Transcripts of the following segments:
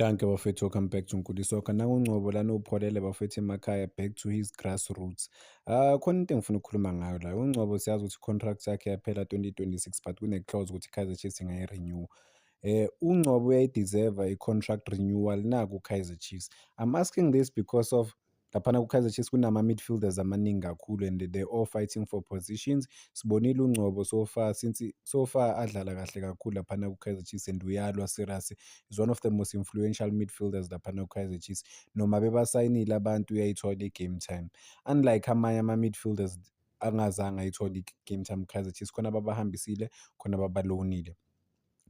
Dankie bafethu, welcome back to Nkuli Soccer. NanguNgcobo lana upholele bafethu emakhaya, back to his grassroots. Khona into engifuna ukukhuluma ngayo la. UNgcobo siyazi ukuthi i-contract yakhe yaphela 2026, but kune-clause ukuthi i-Kaizer Chiefs ingayi-renew. UNgcobo uyayi-deserve i-contract renewal na ku-Kaizer Chiefs? I'm asking this because of laphana ku-Kaizer Chiefs kunama-midfielders amaningi kakhulu and they're all fighting for positions. Sibonile uNgcobo so far, since so far adlala kahle kakhulu laphana ku-Kaizer Chiefs and uyalwa serious. Is one of the most influential midfielders laphana ku-Kaizer Chiefs. Noma bebasayinile abantu, uyayithola i-game time. Unlike amanye ama-midfielders angazange ayithole i-game time ku-Kaizer Chiefs, khona ababahambisile, khona ababalonile.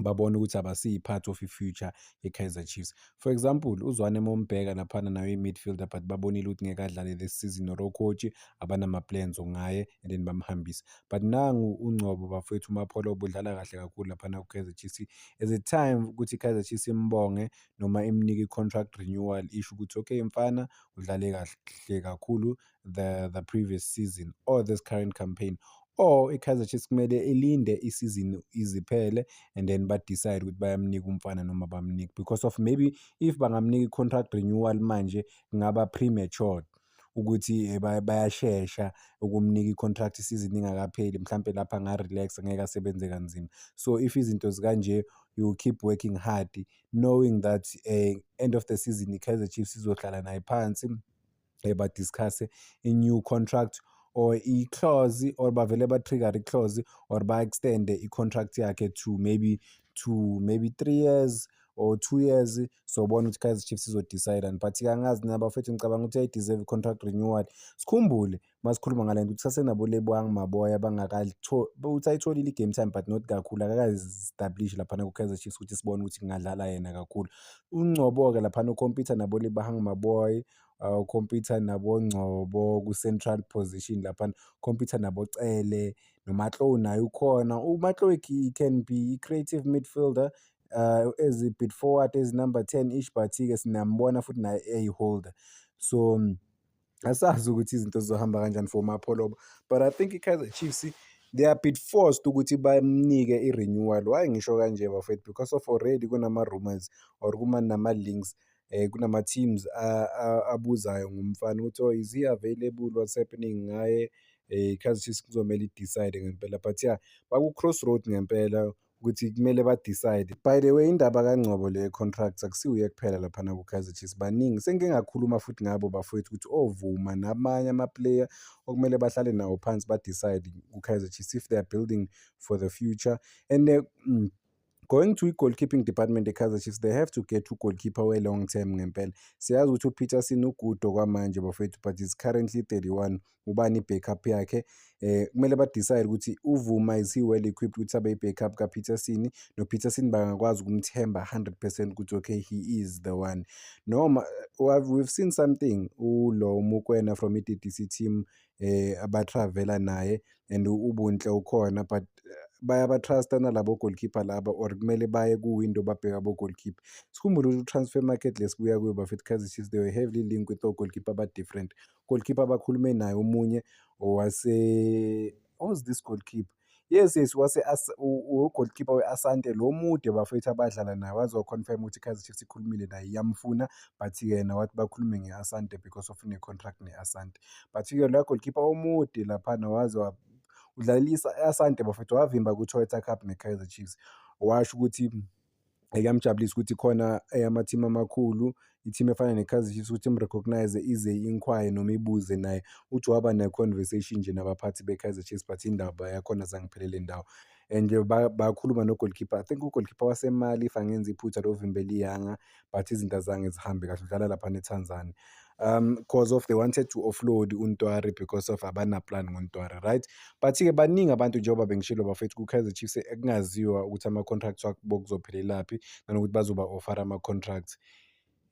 Babona ukuthi abasiyi-part of i-future ye-Kaizer Chiefs. For example, uZwane mombheka laphana nayo i-midfielder, but babonile ukuthi ngeke adlale this season or o-coach abanama-plans ngaye and then bamhambisa. But nangu uNgcobo bafowethu, uMapholoba, udlala kahle kakhulu laphana ku-Kaizer Chiefs. Is it time ukuthi i-Kaizer Chiefs imbonge noma imnike i-contract renewal, isho ukuthi, "Okay mfana, udlale kahle kakhulu the previous season or this current campaign," or i-Kaizer Chiefs kumele ilinde isizini iziphele and then ba-decide ukuthi bayamnika umfana noma bamniki? Because of maybe if bangamnika i-contract renewal manje, kungaba premature ukuthi bayashesha ukumnika i-contract isizini ingakapheli. Mhlampe lapha anga-relax, ngeke asebenze kanzima. So if izinto zikanje, you keep working hard knowing that end of the season i-Kaizer Chiefs izohlala naye phansi, ba-discuss-e i-new contract or i-clause, or bavele ba-trigger i-clause or ba-extend-e i-contract yakhe to maybe 3 years or 2 years. Sobona ukuthi i-Kaizer Chiefs izo-decide. But-ke angazi nina bafethu, ngicabanga ukuthi uyayi-deserve i-contract renewal. Sikhumbule masikhuluma ngale nto ukuthi sasenabo Lebohang Maboe uthi ayitholile i-game time, but not kakhulu, akakazi-establish laphana ku-Kaizer Chiefs ukuthi sibone ukuthi kungadlala yena kakhulu. UNgcobo-ke laphana u-compete nabo Lebohang Maboe, u-compete nabo Ngcobo ku-central position laphana, u-compete nabo Cele, noMatlou naye ukhona. UMatlou, he can be i-creative midfielder, as a bit forward, as number 10-ish, but-ke sinambona futhi naye eyi-holder. So asazi ukuthi izinto zizohamba kanjani for Mapholoba, but I think i-Kaizer Chiefs, they are a bit forced ukuthi bamnike i-renewal. Why ngisho kanje bafethu? Because of already kunama-rumours or kunama-links, kunama-teams abuzayo ngomfana ukuthi, "Oh, is he available? What's happening ngaye?" I-Kaizer Chiefs kuzomele i-decide ngempela, but yeah, baku-crossroad ngempela ukuthi kumele ba-decide. By the way, indaba kaNgcobo le ye-contract akusiwuye kuphela laphana ku-Kaizer Chiefs, baningi. Sengike ngakhuluma futhi ngabo bafowethu ukuthi oVuma namanye ama-player okumele bahlale nawo phansi, ba-decide ku-Kaizer Chiefs if they are building for the future. And going to i-goalkeeping department e-Kaizer Chiefs, they have to get u-goalkeeper we-long term ngempela. Siyazi ukuthi uPeterson u-good okwamanje bafowethu, but he's currently 31. Ubani i-backup yakhe? Kumele ba-decide ukuthi uVuma, is he well equipped ukuthi abe i-backup kaPeterson, noPeterson bangakwazi ukumthemba 100% ukuthi, okay, he is the one? Noma we've seen something, ulo uMokoena from i-DDC team, aba-travel-a naye, and uBunhle ukhona, but bayaba-trust-a nalabo goalkeeper laba, or kumele baye ku-window babheke abo-goalkeeper? Sikhumbule ukuthi u-transfer market lesibuya kuyo bafethu, Kaizer Chiefs, they were heavily linked with o-goalkeeper aba-different. Goalkeeper abakhulume naye omunye owase, who's this goalkeeper? Yes, wase u-goalkeeper we-Asante lo mude bafowethu abadlala naye, waze wa-confirm ukuthi i-Kaizer Chiefs ikhulumile naye, iyamfuna, but yena wathi bakhulume nge-Asante because of une-contract ne-Asante. But-ke loya goalkeeper omude laphana waze udlalisa i-Asante bafowethu, wavimba ku-Toyota Cup ne-Kaizer Chiefs. Washo ukuthi kuyamjabulisa ukuthi khona ama-team amakhulu, i-team efana ne-Kaizer Chiefs, ukuthi im-recognise, ize i-inquire noma ibuze naye. Uthi waba ne-conversation nje nabaphathi be-Kaizer Chiefs, but indaba yakhona azange iphelele ndawo. And bakhuluma no-goalkeeper, I think u-goalkeeper waseMali, if angenzi iphutha, lo ovimbela iYanga, but izinto azange zihambe kahle, udlala laphana eTanzania. 'Cause of they wanted to offload uNtwari because of abana-plan ngoNtwari, right? But-ke baningi abantu, njengoba bengishilo bafethu, ku-Kaizer Chiefs ekungaziwa ukuthi ama-contracts wabo kuzophelelaphi, nanokuthi bazoba-offer-a ama-contracts.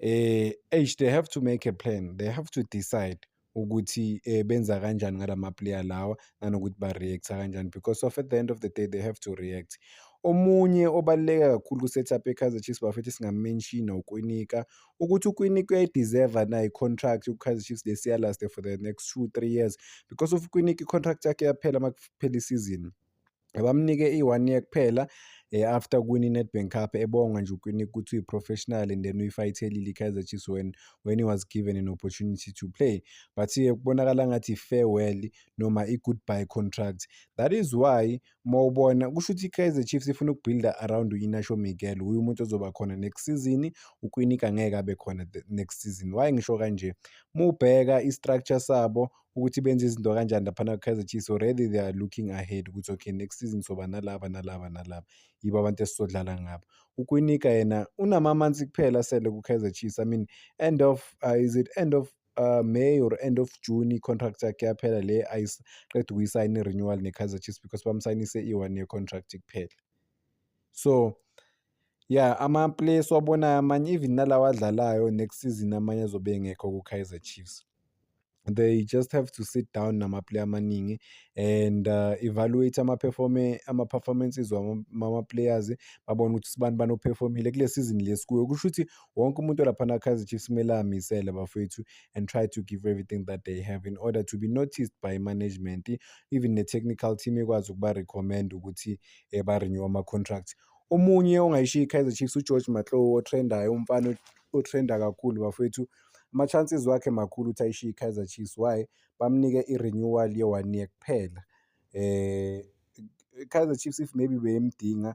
Eish, they have to make a plan, they have to decide ukuthi benza kanjani ngalama player lawa, nanokuthi ba-react-a kanjani, because of at the end of the day they have to react. Omunye obaluleke kakhulu ku-setup ye-Kaizer Chiefs bafethu esingam-mention-a uKwinika, ukuthi uKwinika uyayi-deserve-a na i-contract ku-Kaizer Chiefs lesiya last for the next 2, 3 years? Because of uKwinika, i-contract yakhe yaphela makuphela isizini. Abamnike i-one year kuphela. After kuwina i-Nedbank Cup, ebonga nje uKwinika ukuthi uyi-professional and then uyi-fight-elile i-Kaizer Chiefs when he was given an opportunity to play. But-ke kubonakala ngathi i-farewell noma i-goodbye contract. That is why mawubona kusho ukuthi i-Kaizer Chiefs ifuna uku-build-a around u-Inacio Miguel, uye umuntu ozoba khona next season, uKwinika ngeke abe khona next season. Why ngisho kanje? Mubheka i-structure sabo ukuthi benze izinto kanjani laphana ku-Kaizer Chiefs, already they are looking ahead ukuthi okay, next season soba nalaba nalaba nalaba, yibo abantu esizodlala ngabo. UKwinika yena unama-months kuphela asele ku-Kaizer Chiefs. I mean, end of is it end of May or end of June i-contract yakhe yaphela le ayiqeda ukuyisayina i-renewal ne-Kaizer Chiefs, because bamsayinise i-one year contract kuphela. So yeah, ama-players esiwabonayo amanye, even nalawa adlalayo next season, amanye azobe engekho ku-Kaizer Chiefs. They just have to sit down nama-player amaningi and evaluate ama-performances wama-players, babone ukuthi sibani bani o-perform-ile kule season le esikuyo. Kusho ukuthi wonke umuntu olaphana ku-Kaizer Chiefs kumele amisele, bafowethu, and try to give everything that they have in order to be noticed by management, even ne-technical team ikwazi ukuba-recommend ukuthi ba-renew ama-contract. Omunye ongayishiya i-Kaizer Chiefs, uGeorge Matlou o-trend-ayo, umfana o-trend-a kakhulu, bafowethu. Ama-chances wakhe makhulu ukuthi ayishiye i-Kaizer Chiefs. Why? Bamnike i-renewal ye-one year kuphela. I-Kaizer Chiefs, if maybe beyimdinga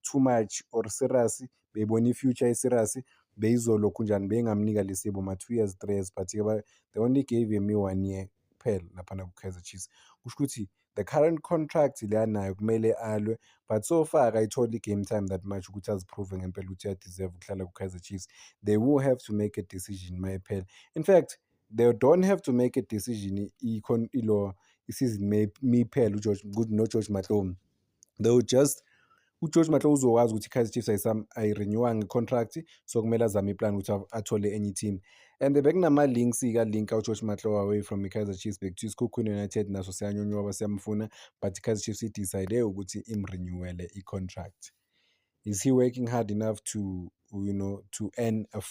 too much or serious, beyibona i-future i-serious, beyizolokhu njani, beyingamnika lesibo ma-2 years, 3 years, but-ke they only gave him i-one year kuphela laphana ku-Kaizer Chiefs. Kusho ukuthi the current contract le anayo kumele alwe, but so far akayitholi i-game time that much ukuthi azi-prove ngempela ukuthi uya-deserve ukuhlala ku-Kaizer Chiefs. They will have to make a decision mayiphela. In fact, they don't have to make a decision ilo i-season miphela uGeorge no-George Matlou. They will just, uGeorge Matlou uzokwazi ukuthi i-Kaizer Chiefs ayi-renew-wanga i-contract, so kumele azame i-plan ukuthi athole enye i-team. And bekunama-links ka-link-a uGeorge Matlou away from i-Kaizer Chiefs. Bekuthiwa iSekhukhune United naso siyanyonyoba, siyamfuna, but i-Kaizer Chiefs i-decide ukuthi im-renew-ele i-contract. Is he working hard enough to you know to earn a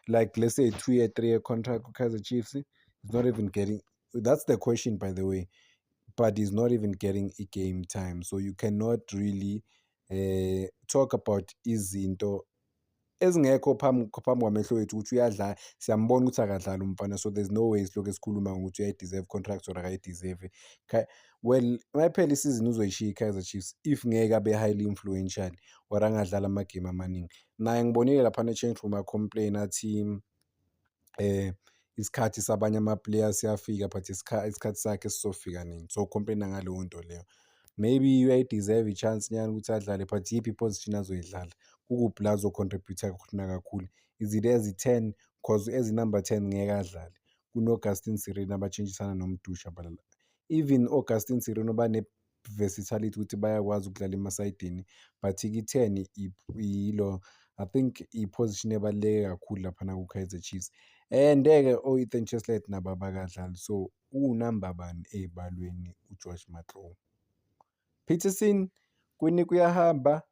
like, let's say, a 2 year, 3 year contract with Kaizer Chiefs? He's not even getting, that's the question, by the way, but he's not even getting a game time, so you cannot really talk about izinto ezingekho phambi kwamehlo wethu ukuthi uyadlala. Siyambona ukuthi akadlali umfana, so there's no way silokhu esikhuluma ngokuthi uyayi-deserve contract or akayi-deserve. Well, mayiphela isizini uzoyishiya i-Kaizer Chiefs if ngeke abe highly influential or angadlali amagemu amaningi. Naye ngibonile laphana e-change room a-complain athi isikhathi sabanye ama-players siyafika, but isikhathi sakhe sizofika nini? So u-complain-a ngaleyo nto leyo. Maybe uyayi-deserve i-chance nyana ukuthi adlale, but iyiphi i-position azoyidlala? Kukuphi la azo-contribute-a khona kakhulu? Is it as i-10? 'Cause as i-number 10 ngeke adlale. Kuno-Gaston Sirino abatshintshisana noMdu Shabalala. Even o-Gaston Sirino bane-versatility ukuthi bayakwazi ukudlala emasayidini, but i-10 yilo, I think, i-position ebaluleke kakhulu laphana ku-Kaizer Chiefs. And-ke o-Ethan Chislett nabo abakadlali, so uwunamba bani ey'balweni uGeorge Matlou? Peterson, Kwinika uyahamba.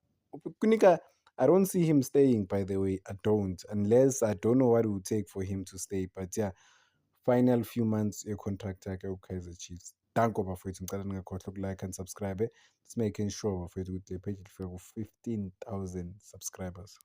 Kwinika, I don't see him staying, by the way. I don't, unless, I don't know what it would take for him to stay, but yeah, final few months ye-contract yakhe ku-Kaizer Chiefs. Danko bafowethu, ngicela ningakhohlwa uku-like and subscribe. Let's making sure, bafowethu, ukuthi le page ifika ku-15,000 subscribers.